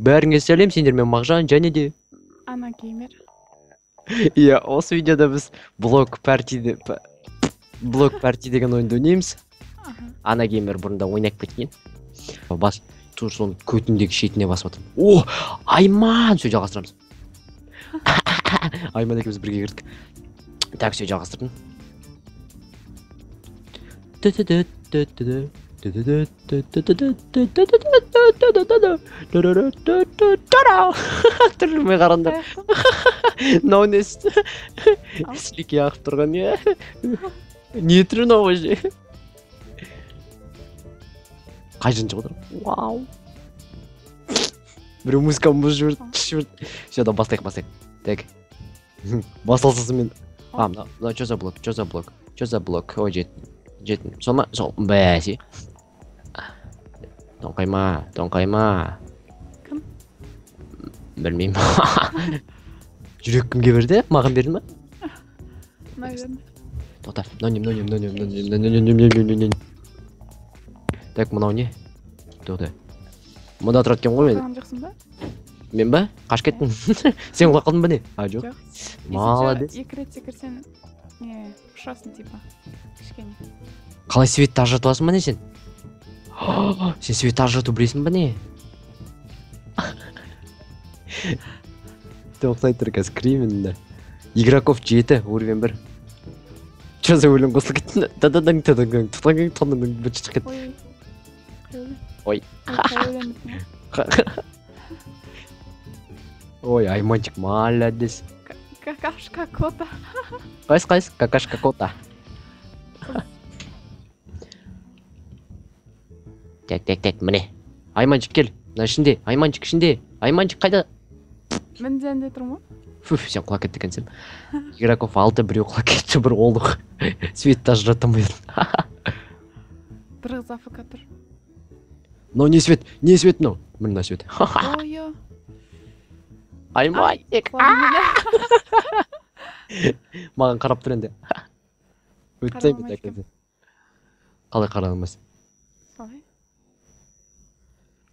Бәріңе сәлем, сендермен Мағжан және де Ана Геймер. Иә, осы видеода біз Блок Парти деген ойынды ойнаймыз. Ана Геймер бұрында ойнап кеткен. Бас, тур соның көтіндегі шетіне басып жатырмын. О, Айман, все жалғастырамыз. Айман екеуміз бірге кірдік. Так, все жалғастырдым. Түрілмей қараңдар. Мынау несі? Сілекей ағып тұрған не? Не түрі мынау вообще? Қай жерден шығып отыр? Вау. Біреу музыканы бұзып жіберді. Все, да, бастайық, бастайық. Так. Басылсыз мен. А, мынау что за блок? Что за блок? Что за блок? Ой, жеттім. Сол ма? Сол. Бәсе. Тоңқайма, тоңқайма. Кім? Білмеймін. Жүрек кімге берді? Маған берді ма? Наверное. Тоқта. Мынау не, мынау не, мынау не, мынау не, мынау не, мынау не, мынау не, не. Так, мынау не? Тоқта. Мында тұрады екен ғой мен. Қалған жоқсың ба? Мен ба? Қашып кеттім. Сен құлап қалдың ба не? А, жоқ. Жоқ. Молодец. Екі рет секірсең, не, ұшасың типа. Кішкене. Қалай светті ажыратып аласың ба не сен? Сен светті ажырату білесің ба не? Тоқтай тұр, қазір кіремін мында. Игроков 7, уровень 1. Че за өлең қосылып кетті? Та-да-даң, та-да-даң, та-да-даң, та-да-даң, бір шығып кетті. Ой. Ой. Ой, Ой, Айманчик, молодец. Какашка кота. Қайсы, қайсы? Какашка кота. Так, так, так, міне. Айманчик, кел. Мына ішінде, Айманчик ішінде. Айманчик қайда? Мінденде тұрмын ғой. Фуф, сен құлап кетті екенсің. Игроков 6, біреу құлап кетті, бір олдық. Светті ажырата алмай. Бір қыз АФК тұр. Мынау не свет? Не свет мынау? Міне мына свет. Ой-ой. Айманчик. Маған қарап тұр енді. Өтсем мен. Қалай қарай алмайсың? Солай.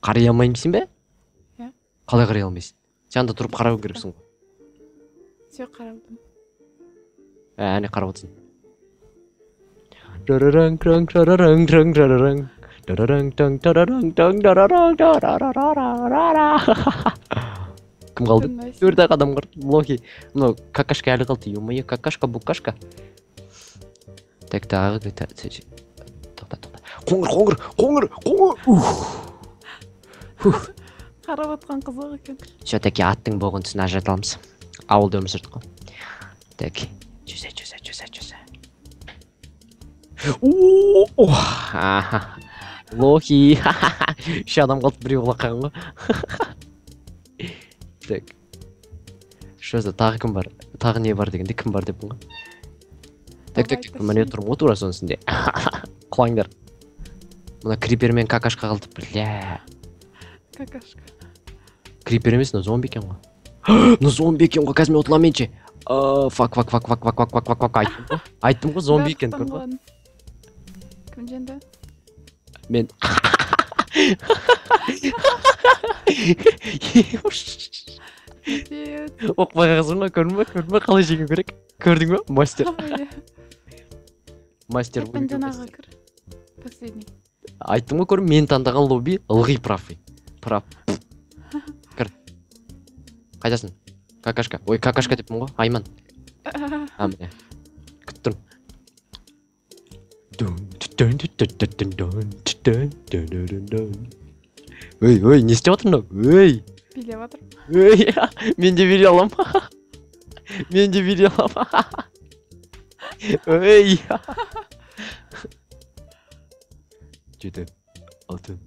Қарай алмаймын дейсің бе? Иә. Қалай қарай алмайсың? Сен анда тұрып қарау керексің ғой. Все, қарап отырмын. Әне қарап отырсың. Рарараң, краң, рарараң, краң, рарараң. Рарараң, таң, тарараң, таң, рарараң, тарарарарара. Кім қалды? 4-ақ адам қалды. Лохи. Мынау какашка әлі қалды. Ё-моё, какашка, букашка. Так, тағы да, тоқта, тоқта. Қоңыр, қоңыр, қоңыр, қоңыр. Ух. Қарап отқан қызық екен. Все-таки аттың боғын түсін ажырата аламыз. Ауылда өмір сүрдік қой. Так, жүзе, жүзе, жүзе, жүзе. Лохи. 3 адам қалды, біреу құлап қалған ғой. Так. Что за тағы кім бар? Тағы не бар дегенде кім бар деппін ғой. Так, так, так, міне тұрмын ғой тура соның үстінде. Құлаңдар. Мына крипер мен какашка қалды, бля. Какашка. Крипер емес, мына зомби екен ғой. Мына зомби екен ғой, қазір мен ұтыламын ше. Фак, фак, фак, фак, фак, фак, фак, фак, фак, айттым ғой. Айттым ғой, зомби екен, көрдің ба? Кім жеңді? Мен. Оқпай қалғансың ғой, көрдің ба? Көрдің ба, қалай жеңу керек? Көрдің ба? Мастер. Мастер. Жаңағы кір. Последний. Айттым ғой, көрдің, мен таңдаған лобби ылғи правый. Прав. Кір. Қайдасың? Какашка. Ой, какашка деппін ғой, Айман. А, міне. Күтіп тұрмын. Ой, ой, не істеп жатыр мынау? Ой. Билеп жатыр. Ой, мен де билей аламын. Мен де билей аламын. Ой. 7, 6.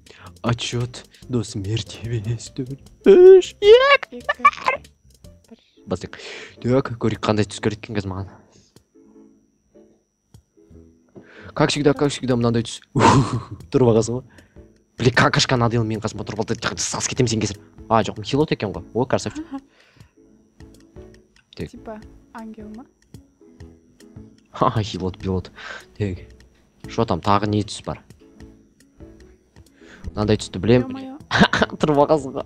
Отчет до смерти весь 4, 3, 2. Бастық. Так, көрейік қандай түс керек екен қазір маған. Как всегда, как всегда мынандай түс. Тұрып алғансың ғой. Блин, какашка надел мен қасыма тұрып алды. Сас кетемін сен кесір. А, жоқ, хилот екен ғой. О, красавчик. Типа ангел ма? Ха, хилот, пилот. Так. Что там, тағы не түс бар? Мынандай түсті білемін. Тұрып алғансың ғой.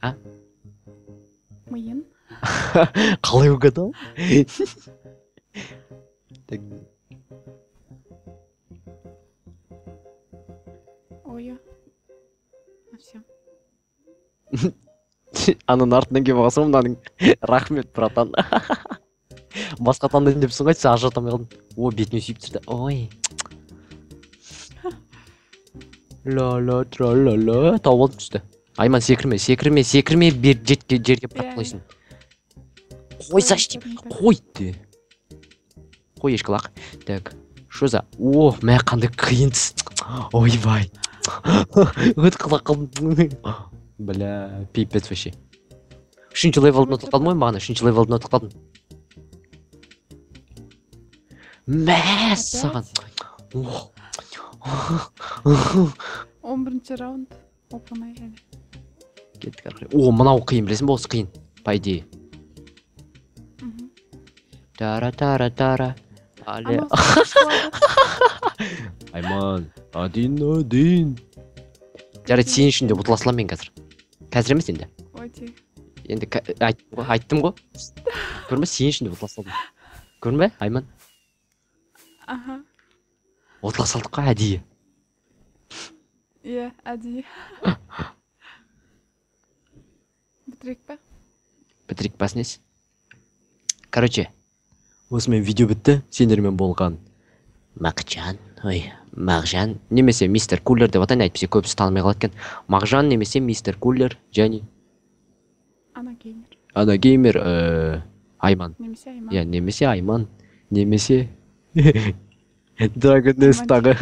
А? Миын. Қалай угадал? Так. Ой. А все. Ананың артынан келіп алғансың ғой мынаның. Рахмет, братан. Басқа таңдайын депсің ғой, сен ажырата алмай қалдың. О, бетіне сүйіп түсірді. Ой. Ла ла тра ла ла. Тауып алдым түсті. Айман, секірме, секірме, секірме, бер жерге жерге бірақ қойсын. Қойсайшы деп. Қой де. Қой, ешкі лақ. Так. Что за? О, мә, қандай қиын түс. Ойбай. Өт құлақ қалдым. Бля, пипец вообще. Үшінші левелді ұтып қалдым ғой маған, үшінші левелді ұтып қалдым. Мә, саған. 11-ші раунд. Оп оңай әлі. Кеттік ары қарай. О, мынау қиын, білесің бе, осы қиын. По идее. Тара тара тара. Але. Анау саған. Айман, один один. Жарайды, сен үшін де ұтыла саламын мен қазір. Қазір емес енді. Өте. Енді айттым ғой, айттым ғой. Көрме, сен үшін де ұтыла салдым. Көрме, Айман? Аха. Ұтыла салдық қой әдейі. Иә, әдейі. Бітірейік па? Бітірейік па, несі? Короче, осымен видео бітті. Сендермен болған Мақжан, ой, Мағжан немесе мистер Кулер деп атайын, әйтпесе көбісі танымай қалады екен. Мағжан немесе мистер Кулер және Ана геймер. Ана геймер, Айман. Немесе Айман. Иә, немесе Айман, немесе Dragon Nest тағы.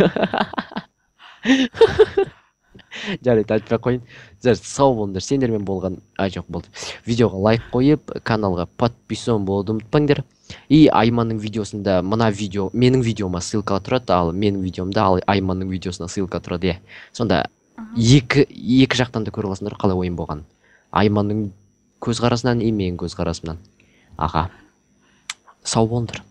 Жарайды, айтпай ақ қояйын. Жарайды, сау болыңдар. Сендермен болған, а жоқ, болды. Видеоға лайк қойып, каналға подписан болуды ұмытпаңдар. И Айманның видеосында мына видео, менің видеома ссылка тұрады, ал менің видеомда ал Айманның видеосына ссылка тұрады, иә. Сонда екі жақтан да көре аласыңдар қалай ойын болғанын. Айманның көзқарасынан и менің көзқарасымнан. Аха. Сау болыңдар.